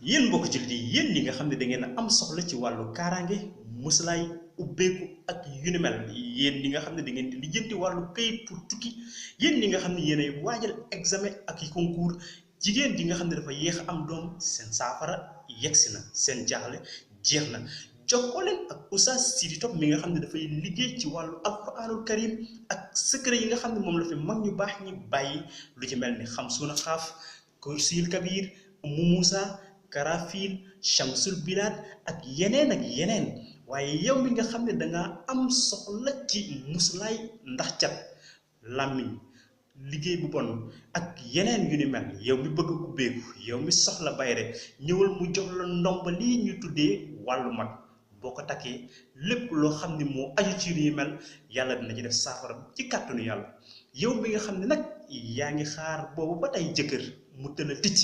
yéen mbokk jullit yi yéen ñi nga xam ne da ngeen a am soxla ci wàllu kaaraange musalaay ubbeeku ak yu ni mel yéen ñi nga xam ne da ngeen di lijjanti wàllu kayit pour tukki yéen ñi nga xam ne yéenay waajal examen ak i concours jigéen ji nga xam ne dafa yéex a am doom seen saafara yegsi na seen jaaxle jeex na jokkoo leen ak Oustaz Sidy Top mi nga xam ne dafay liggéey ci wàllu alquranul karim ak secret yi nga xam ne moom la fi mag ñu baax ñi bàyyi lu ci mel ni xamsuuna xaaf kursiyul kabir umu Moussa karafil shamsul bilad ak yeneen waaye yow mi nga xam ne danga am soxla ci muslaay ndax cat làmmiñ liggéey bu bon ak yeneen yu ni mel yow mi bëgg ubbeeku yow mi soxla bayre ñëwal mu jox la ndomba lii ñu tuddee wàllu mag boo ko takkee lépp loo xam ne moo aju ci yu mel yàlla dina ci def saafara ci kàttanu yàlla yow mi nga xam ne nag yaa ngi xaar boobu ba tey jëkkër mu tën a ticc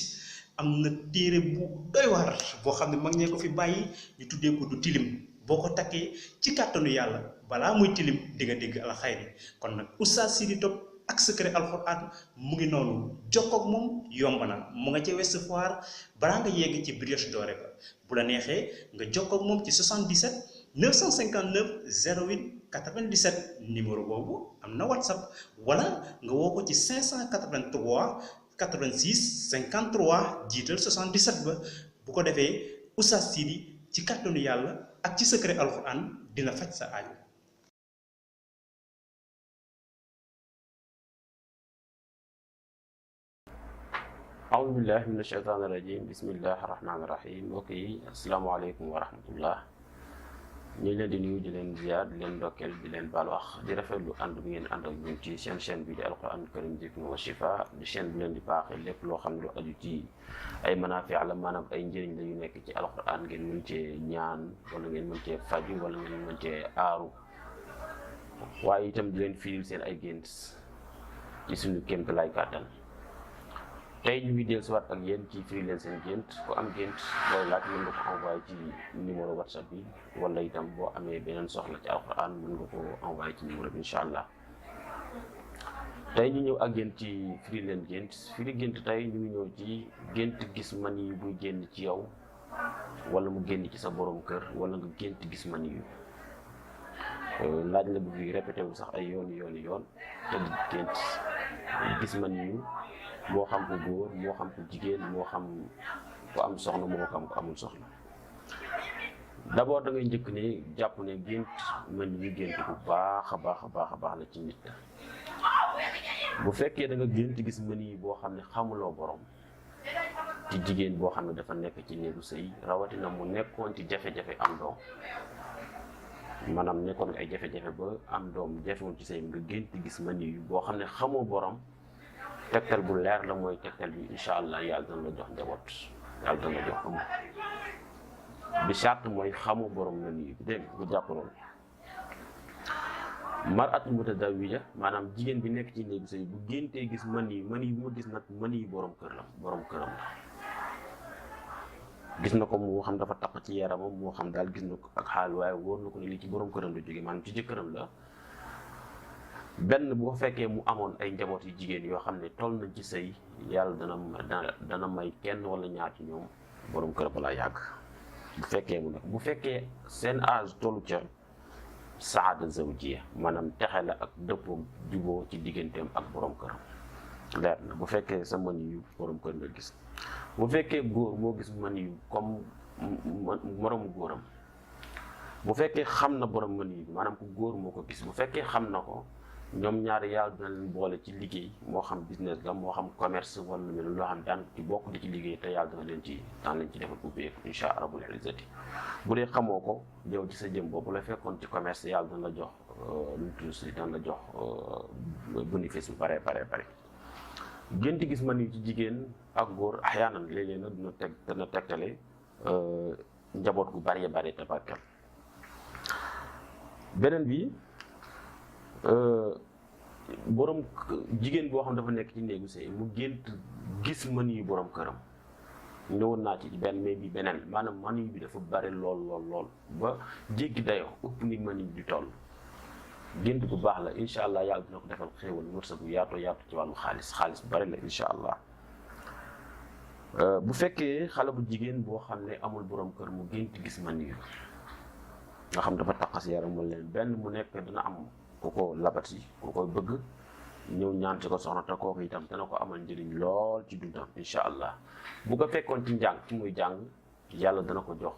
am na téere bu doy waar boo xam ne mag ñee ko fi bàyyi ñu tuddee ko du tilim boo ko takkee ci kàttanu yàlla balaa muy tilim di nga dégg alxayri kon nag Oustaz Sidy Top ak secret alxuraan mu ngi noonu jokkoo ak moom yomb na mu nga ca Ouest Foire balaa nga yegg ci Brioche Dorée ba bu la neexee nga jokkoo ak moom ci 77 959 08 97 numéro boobu am na WhatsApp wala nga woo ko ci 583 86 53 jiital 77 ba bu ko defee Oustaz Sidy ci kàttanu yàlla ak ci secret alxuraan dina faj sa aajo. أعوذ بالله من الشيطان الرجيم بسم الله الرحمن الرحيم mbokk yi asalaamaaleykum wa rahmatullah ñu leen di nuyu di leen ziar di leen ndokkeel di leen baal wax di rafetlu ànd bi ngeen ànd ak ñun ci seen chaîne bi di alquran karim zikru wa shifa di chaîne bi leen di baaxee lépp loo xam ne lu aju ci ay manaafi la maanaam ay njëriñ la yu nekk ci alquran ngeen mën cee ñaan wala ngeen mën cee faju wala ngeen mën cee aaru waaye itam di leen firil seen ay gént ci suñu kéemtalaay kàttan tey ñu ngi dellusiwaat ak yéen ci firi leen seen gént ku am gént booy laaj mën nga ko envoyé ci numéro whatsapp bi wala itam boo amee beneen soxla ci alquran mën nga ko envoyé ci numéro bi incha allah tey ñu ñëw ak yéen ci firi leen gént firi gént tey ñu ngi ñëw ci gént gis mani yu buy génn ci yow wala mu génn ci sa borom kër wala nga gént gis mani yu laaj la bëgg répété wu sax ay yoon te gént gis mani yu moo xam ko góor moo xam ko jigéen moo xam ko am soxna moo xam ko amul soxna d'abord da ngay njëkk ne jàpp ne gént mën ñu gént bu baax a baax la ci nit bu fekkee da nga gént gis mën yi boo xam ne xamuloo borom ci jigéen boo xam ne dafa nekk ci néegu sëy rawatina mu nekkoon ci jafe-jafe am doom maanaam nekkoon ay jafe-jafe ba am doom jafewul ci sëy nga gént gis mën yi boo xam ne xamoo borom tegtal bu leer la mooy tegtal bi incha allah yàlla dana la jox njaboot yàlla dana la jox am bi charte mooy xamu borom la nii dégg nga jàpp loolu mar'atu mutazawwija maanaam jigéen bi nekk ci néegu sëy bu géntee gis mën yi bu ma gis nag mën yi borom këram la gis na ko moo xam dafa taq ci yaramam moo xam daal gis na ko ak xaal waaye wóor na ko ne lii ci borom këram la jóge maanaam ci jëkkëram la benn boo fekkee mu amoon ay njaboot yu jigéen yoo xam ne toll nañ ci sëy yàlla dana may kenn wala ñaar ci ñoom borom kër balaa yàgg bu fekkee mu nekk bu fekkee seen âge tollu ca saada zawjiya maanaam texe la ak dëppoo juboo ci digganteem ak borom këram leer na bu fekkee sa mën yu borom kër nga gis bu fekkee góor moo gis mën yu comme moroomu góoram bu fekkee xam na borom mën yu maanaam ku góor moo ko gis bu fekkee xam na ko ñoom ñaari yàlla dina leen boole ci liggéey moo xam business la moo xam commerce wala lu mel loo xam daan ci bokk di ci liggéey te yàlla dina leen ci defal ubbeeku insha rabbul izzati bu dee xamoo ko yow ci sa jëm boobu la fekkoon ci commerce yàlla dina la jox lu tudd si dina la jox bénéfice bu bare gént gis man ni ci jigéen ak góor axyaanan léeg-léeg nag dina tegtale njaboot gu bare tabarkal beneen bi borom jigéen boo xam dafa nekk ci néegu sëy mu gént gis mën yu borom këram ñëwoon naa ci benn mais bi beneen maanaam mën bi dafa bari lool ba jéggi dayoo ëpp ni mën yu di toll gént bu baax la incha allah yàlla dina ko defal xéewal wërsëg bu yaatu ci wàllu xaalis bu bari la incha allah bu fekkee xale bu jigéen boo xam ne amul borom kër mu gént gis man yu nga xam dafa taqas yaram wala leen benn mu nekk dina am ku ko labati ku koy bëgg ñëw ñaan ci ko soxna te kooku itam dana ko amal njëriñ lool ci dundam incha allah. bu ko fekkoon ci njàng ci muy jàng yàlla dana ko jox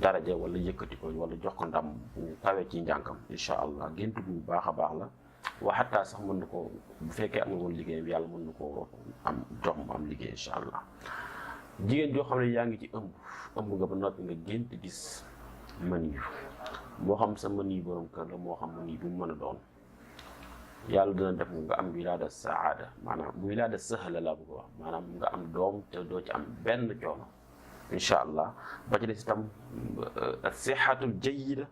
daraja wala yëkkati ko wala jox ko ndam bu kawe ci njàngam incha allah. gént bu baax a baax la waxataa sax mën na ko bu fekkee am nga woon liggéeyam yàlla mën na ko am jox mu am liggéey incha allah. jigéen joo xam ne yaa ngi ci ëmb nga ba noppi nga gént gis mën yu moo xam sa mën yu borom kër la moo xam mën yu bu mu mën a doon yàlla dina def nga am wilaada saada maanaam wilaada sahla laa bëgg wax maanaam nga am doom te doo ci am benn coono incha allah. ba ci des itam sixatul jayyida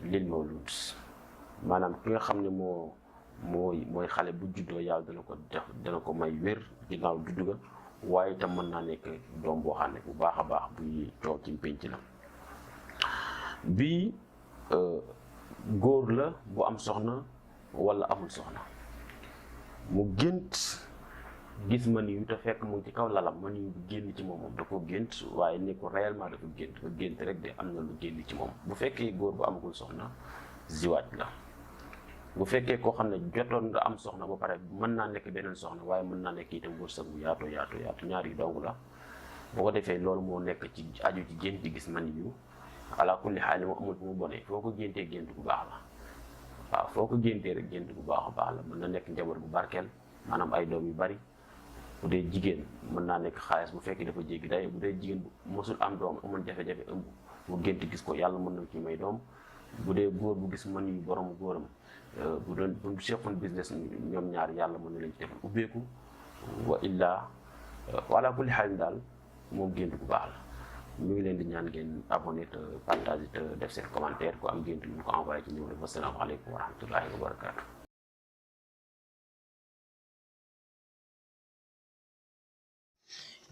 lil mawlud maanaam ki nga xam ne mooy xale bu juddoo yàlla dana ko may wér ginnaaw juddu ga waaye itam mën naa nekk doom boo xam ne bu baax a baax buy coow ci pénc la. bii góor la bu am soxna wala amul soxna mu gént gis man yu te fekk mu ngi ci kaw lalam man yu génn ci moom da ko gént waaye ne ko réellement dafa gént rek de am na lu génn ci moom. bu fekkee góor bu amagul soxna ziwaaj la. bu fekkee koo xam ne jotoon nga am soxna ba pare mën naa nekk beneen soxna waaye mën naa nekk itam wërsëg bu yaatu ñaar yi dong la. boo ko defee loolu moo nekk ci aju ci gént di gis man yu ala kulli xaal moo amul fu mu bonee foo ko géntee gént bu baax la. waaw foo ko géntee rek gént bu baax a baax la. mën na nekk njaboot bu barkeel maanaam ay doom yu bari. bu dee jigéen mën naa nekk xaalis bu fekkee dafa jéggi day bu dee jigéen bu mosul am doom amoon jafe-jafe ëmb mu gént gis ko yàlla mën na ci may doom. bu dee góor bu gis mën yu borom góoram bu doon bu seqoon business ñoom ñaar yàlla mën na leen ci defal ubbeeku wa illaa wala kulli xaal daal moom gént bu baax la. ñu ngi leen di ñaan ngeen abonné te partage te def seen commentaire ku am gént ñu ko envoyé ci numéro bi. asalaamaaleykum wa rahmatullahi wa barakaatu.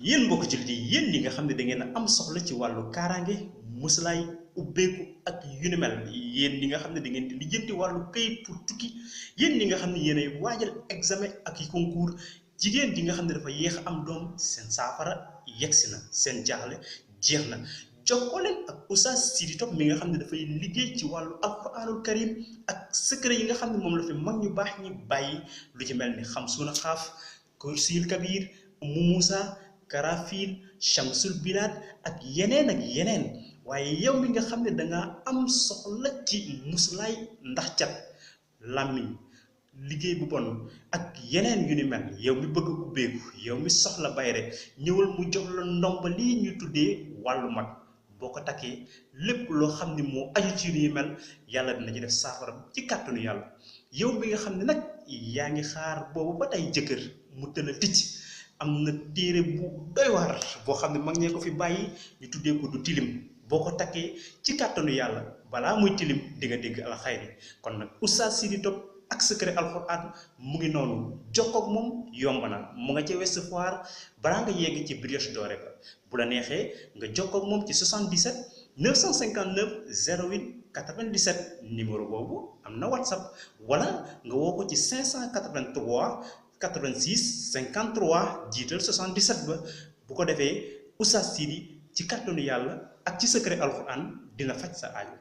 yéen mbokk jullit yi yéen ñi nga xam ne da ngeen a am soxla ci wàllu kaaraange muslaay ubbeeku ak yu ni mel yéen ñi nga xam ne da ngeen di lijjanti wàllu këyit pour tukki yéen ñi nga xam ne yéen ay waajal examen ak i concours jigéen ji nga xam ne dafa yéex am doom seen saafara yegsi na seen jaaxle jeex na. jokkoo leen ak Oustaz Sidy Top mi nga xam ne dafay liggéey ci wàllu alquranul karim ak secret yi nga xam ne moom la fi mag ñu baax ñi bàyyi lu ci mel ni xamsuuna xaaf kursiyul kabir Umu Musa Karafil Shamsul Bilad ak yeneen waaye yow mi nga xam ne danga am soxla ci muslaay ndax cat làmmiñ liggéey bu bon ak yeneen yu ni mel yow mi bëgg ubbeeku yow mi soxla bayre ñëwal mu jox la ndomba lii ñu tuddee wàllu mag. boo ko takkee lépp loo xam ne moo aju ci yu mel yàlla dina ci def saafara ci kàttanu yàlla. yow bi nga xam ne nag yaa ngi xaar boobu ba tey jëkkër mu tën a ticc am na téere bu doy waar boo xam ne mag ñee ko fi bàyyi ñu tuddee ko du tilim boo ko takkee ci kàttanu yàlla balaa muy tilim di nga dégg alxayri. kon nag Oustaz Sidy Top ak secret alxuraan mu ngi noonu jokkoog moom yomb na mu nga ca Ouest Foire balaa nga yegg ci Brioche Dorée ba bu la neexee nga jokkoog moom ci 77 959 08 97 numéro boobu am na WhatsApp wala nga woo ko ci 583 86 53 jiital 77 ba bu ko defee Oustaz Sidy ci kàttanu yàlla ak ci secret alxuraan dina faj sa aajo.